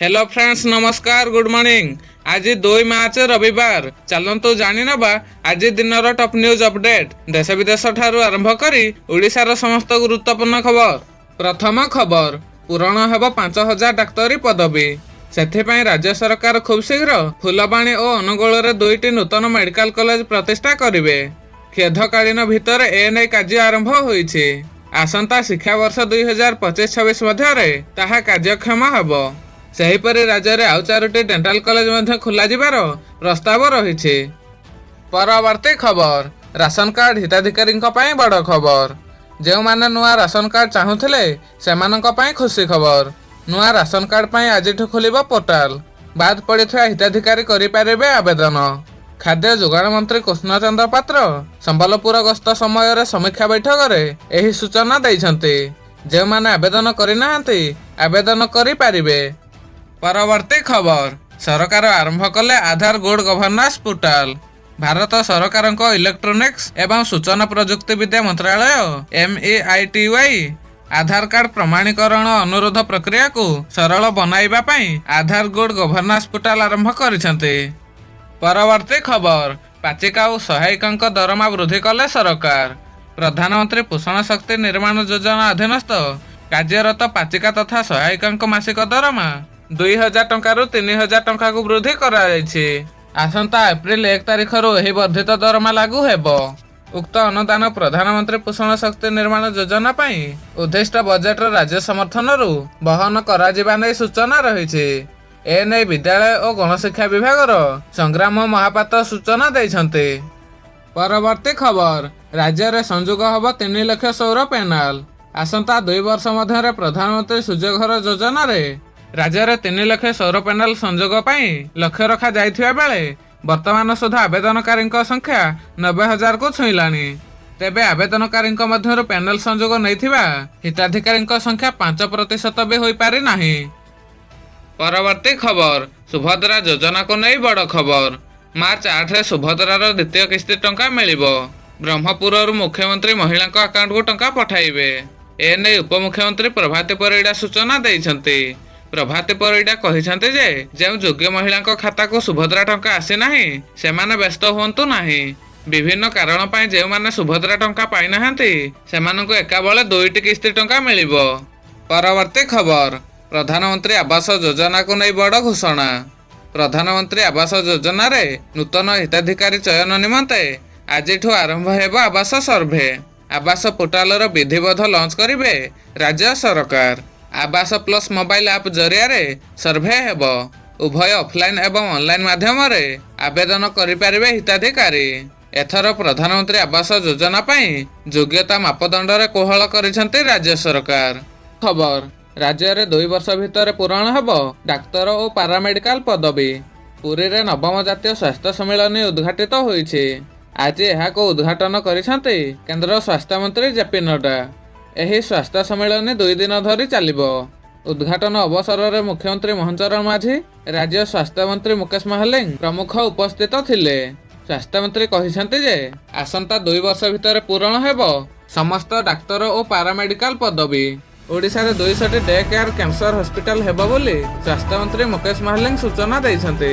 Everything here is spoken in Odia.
ହ୍ୟାଲୋ ଫ୍ରେଣ୍ଡସ୍, ନମସ୍କାର, ଗୁଡ୍ ମର୍ଣ୍ଣିଂ। ଆଜି 2 ମାର୍ଚ୍ଚ, ରବିବାର। ଚାଲନ୍ତୁ ଜାଣିନେବା ଆଜି ଦିନର ଟପ୍ ନ୍ୟୁଜ୍ ଅପଡେଟ୍, ଦେଶ ବିଦେଶ ଠାରୁ ଆରମ୍ଭ କରି ଓଡ଼ିଶାର ସମସ୍ତ ଗୁରୁତ୍ୱପୂର୍ଣ୍ଣ ଖବର। ପ୍ରଥମ ଖବର, ପୂରଣ ହେବ 5000 ଡାକ୍ତରୀ ପଦବୀ। ସେଥିପାଇଁ ରାଜ୍ୟ ସରକାର ଖୁବ୍ ଶୀଘ୍ର ଫୁଲବାଣୀ ଓ ଅନୁଗୋଳରେ ଦୁଇଟି ନୂତନ ମେଡିକାଲ କଲେଜ ପ୍ରତିଷ୍ଠା କରିବେ। ସାଧ୍ୟକାଳୀନ ଭିତରେ ଏ ନେଇ କାର୍ଯ୍ୟ ଆରମ୍ଭ ହୋଇଛି। ଆସନ୍ତା ଶିକ୍ଷାବର୍ଷ 2025-26 ମଧ୍ୟରେ ତାହା କାର୍ଯ୍ୟକ୍ଷମ ହେବ। ସେହିପରି ରାଜ୍ୟରେ ଆଉ ଚାରୋଟି ଡେଣ୍ଟାଲ କଲେଜ ମଧ୍ୟ ଖୋଲାଯିବାର ପ୍ରସ୍ତାବ ରହିଛି। ପରବର୍ତ୍ତୀ ଖବର, ରାସନ କାର୍ଡ ହିତାଧିକାରୀଙ୍କ ପାଇଁ ବଡ଼ ଖବର। ଯେଉଁମାନେ ନୂଆ ରାସନ କାର୍ଡ ଚାହୁଁଥିଲେ, ସେମାନଙ୍କ ପାଇଁ ଖୁସି ଖବର। ନୂଆ ରାସନ କାର୍ଡ ପାଇଁ ଆଜିଠୁ ଖୋଲିବ ପୋର୍ଟାଲ। ବାଦ ପଡ଼ିଥିବା ହିତାଧିକାରୀ କରିପାରିବେ ଆବେଦନ। ଖାଦ୍ୟ ଯୋଗାଣ ମନ୍ତ୍ରୀ କୃଷ୍ଣଚନ୍ଦ୍ର ପାତ୍ର ସମ୍ବଲପୁର ଗସ୍ତ ସମୟରେ ସମୀକ୍ଷା ବୈଠକରେ ଏହି ସୂଚନା ଦେଇଛନ୍ତି। ଯେଉଁମାନେ ଆବେଦନ କରିନାହାନ୍ତି, ଆବେଦନ କରିପାରିବେ। ପରବର୍ତ୍ତୀ ଖବର, ସରକାର ଆରମ୍ଭ କଲେ ଆଧାର ଗୁଡ୍ ଗଭର୍ଣ୍ଣାନ୍ସ ପୋର୍ଟାଲ। ଭାରତ ସରକାରଙ୍କ ଇଲେକ୍ଟ୍ରୋନିକ୍ସ ଏବଂ ସୂଚନା ପ୍ରଯୁକ୍ତିବିଦ୍ୟା ମନ୍ତ୍ରାଳୟ, ଏମ୍ଇଆଇଟିୱାଇ, ଆଧାର କାର୍ଡ ପ୍ରମାଣୀକରଣ ଅନୁରୋଧ ପ୍ରକ୍ରିୟାକୁ ସରଳ ବନାଇବା ପାଇଁ ଆଧାର ଗୁଡ୍ ଗଭର୍ଣ୍ଣାନ୍ସ ପୋର୍ଟାଲ ଆରମ୍ଭ କରିଛନ୍ତି। ପରବର୍ତ୍ତୀ ଖବର, ପାଚିକା ଓ ସହାୟିକାଙ୍କ ଦରମା ବୃଦ୍ଧି କଲେ ସରକାର। ପ୍ରଧାନମନ୍ତ୍ରୀ ପୋଷଣ ଶକ୍ତି ନିର୍ମାଣ ଯୋଜନା ଅଧୀନସ୍ଥ କାର୍ଯ୍ୟରତ ପାଚିକା ତଥା ସହାୟିକାଙ୍କ ମାସିକ ଦରମା 2000 ଟଙ୍କାରୁ 3000 ଟଙ୍କାକୁ ବୃଦ୍ଧି କରାଯାଇଛି। ଆସନ୍ତା ଏପ୍ରିଲ 1 ତାରିଖରୁ ଏହି ବର୍ଦ୍ଧିତ ଦରମା ଲାଗୁ ହେବ। ଉକ୍ତ ଅନୁଦାନ ପ୍ରଧାନମନ୍ତ୍ରୀ ପୋଷଣ ଶକ୍ତି ନିର୍ମାଣ ଯୋଜନା ପାଇଁ ଉଦ୍ଦିଷ୍ଟ ବଜେଟର ରାଜ୍ୟ ସମର୍ଥନରୁ ବହନ କରାଯିବା ନେଇ ସୂଚନା ରହିଛି। ଏ ନେଇ ବିଦ୍ୟାଳୟ ଓ ଗଣଶିକ୍ଷା ବିଭାଗର ସଂଗ୍ରାମ ମହାପାତ୍ର ସୂଚନା ଦେଇଛନ୍ତି। ପରବର୍ତ୍ତୀ ଖବର, ରାଜ୍ୟରେ ସଂଯୋଗ ହେବ 3 ଲକ୍ଷ ସୌର ପ୍ୟାନେଲ। ଆସନ୍ତା 2 ବର୍ଷ ମଧ୍ୟରେ ପ୍ରଧାନମନ୍ତ୍ରୀ ସୂର୍ଯ୍ୟଘର ଯୋଜନାରେ ରାଜ୍ୟରେ 3 ଲକ୍ଷ ସୌର ପ୍ୟାନେଲ ସଂଯୋଗ ପାଇଁ ଲକ୍ଷ୍ୟ ରଖାଯାଇଥିବା ବେଳେ ବର୍ତ୍ତମାନ ସୁଦ୍ଧା ଆବେଦନକାରୀଙ୍କ ସଂଖ୍ୟା 90 ହଜାରକୁ ଛୁଇଁଲାଣି। ତେବେ ଆବେଦନକାରୀଙ୍କ ମଧ୍ୟରୁ ପ୍ୟାନେଲ ସଂଯୋଗ ନେଇଥିବା ହିତାଧିକାରୀଙ୍କ ସଂଖ୍ୟା 5% ବି ହୋଇପାରି ନାହିଁ। ପରବର୍ତ୍ତୀ ଖବର, ସୁଭଦ୍ରା ଯୋଜନାକୁ ନେଇ ବଡ଼ ଖବର। ମାର୍ଚ୍ଚ 8ରେ ସୁଭଦ୍ରାର ଦ୍ୱିତୀୟ କିସ୍ତି ଟଙ୍କା ମିଳିବ। ବ୍ରହ୍ମପୁରରୁ ମୁଖ୍ୟମନ୍ତ୍ରୀ ମହିଳାଙ୍କ ଆକାଉଣ୍ଟକୁ ଟଙ୍କା ପଠାଇବେ। ଏ ନେଇ ଉପମୁଖ୍ୟମନ୍ତ୍ରୀ ପ୍ରଭାତୀ ପରିଡ଼ା ସୂଚନା ଦେଇଛନ୍ତି। ପ୍ରଭାତୀ ପରିଡ଼ା କହିଛନ୍ତି ଯେ ଯେଉଁ ଯୋଗ୍ୟ ମହିଳାଙ୍କ ଖାତାକୁ ସୁଭଦ୍ରା ଟଙ୍କା ଆସିନାହିଁ, ସେମାନେ ବ୍ୟସ୍ତ ହୁଅନ୍ତୁ ନାହିଁ। ବିଭିନ୍ନ କାରଣ ପାଇଁ ଯେଉଁମାନେ ସୁଭଦ୍ରା ଟଙ୍କା ପାଇନାହାନ୍ତି, ସେମାନଙ୍କୁ ଏକାବେଳେ ଦୁଇଟି କିସ୍ତି ଟଙ୍କା ମିଳିବ। ପରବର୍ତ୍ତୀ ଖବର, ପ୍ରଧାନମନ୍ତ୍ରୀ ଆବାସ ଯୋଜନାକୁ ନେଇ ବଡ଼ ଘୋଷଣା। ପ୍ରଧାନମନ୍ତ୍ରୀ ଆବାସ ଯୋଜନାରେ ନୂତନ ହିତାଧିକାରୀ ଚୟନ ନିମନ୍ତେ ଆଜିଠୁ ଆରମ୍ଭ ହେବ ଆବାସ ସର୍ଭେ। ଆବାସ ପୋର୍ଟାଲର ବିଧିବଦ୍ଧ ଲଞ୍ଚ କରିବେ ରାଜ୍ୟ ସରକାର। ଆବାସ ପ୍ଲସ୍ ମୋବାଇଲ ଆପ୍ ଜରିଆରେ ସର୍ଭେ ହେବ। ଉଭୟ ଅଫଲାଇନ୍ ଏବଂ ଅନଲାଇନ୍ ମାଧ୍ୟମରେ ଆବେଦନ କରିପାରିବେ ହିତାଧିକାରୀ। ଏଥର ପ୍ରଧାନମନ୍ତ୍ରୀ ଆବାସ ଯୋଜନା ପାଇଁ ଯୋଗ୍ୟତା ମାପଦଣ୍ଡରେ କୋହଳ କରିଛନ୍ତି ରାଜ୍ୟ ସରକାର। ଖବର, ରାଜ୍ୟରେ 2 ବର୍ଷ ଭିତରେ ପୂରଣ ହେବ ଡାକ୍ତର ଓ ପାରାମେଡିକାଲ ପଦବୀ। ପୁରୀରେ ନବମ ଜାତୀୟ ସ୍ୱାସ୍ଥ୍ୟ ସମ୍ମିଳନୀ ଉଦ୍ଘାଟିତ ହୋଇଛି। ଆଜି ଏହାକୁ ଉଦ୍ଘାଟନ କରିଛନ୍ତି କେନ୍ଦ୍ର ସ୍ୱାସ୍ଥ୍ୟମନ୍ତ୍ରୀ ଜେପି ନଡ୍ଡା। ଏହି ସ୍ୱାସ୍ଥ୍ୟ ସମ୍ମିଳନୀ 2 ଦିନ ଧରି ଚାଲିବ। ଉଦ୍ଘାଟନ ଅବସରରେ ମୁଖ୍ୟମନ୍ତ୍ରୀ ମୋହନ ଚରଣ ମାଝୀ, ରାଜ୍ୟ ସ୍ୱାସ୍ଥ୍ୟମନ୍ତ୍ରୀ ମୁକେଶ ମହାଲିଙ୍ଗ ପ୍ରମୁଖ ଉପସ୍ଥିତ ଥିଲେ। ସ୍ୱାସ୍ଥ୍ୟମନ୍ତ୍ରୀ କହିଛନ୍ତି ଯେ ଆସନ୍ତା 2 ବର୍ଷ ଭିତରେ ପୂରଣ ହେବ ସମସ୍ତ ଡାକ୍ତର ଓ ପାରାମେଡିକାଲ ପଦବୀ। ଓଡ଼ିଶାରେ 200ଟି ଡେ କେୟାର କ୍ୟାନ୍ସର ହସ୍ପିଟାଲ ହେବ ବୋଲି ସ୍ୱାସ୍ଥ୍ୟମନ୍ତ୍ରୀ ମୁକେଶ ମହାଲିଙ୍ଗ ସୂଚନା ଦେଇଛନ୍ତି।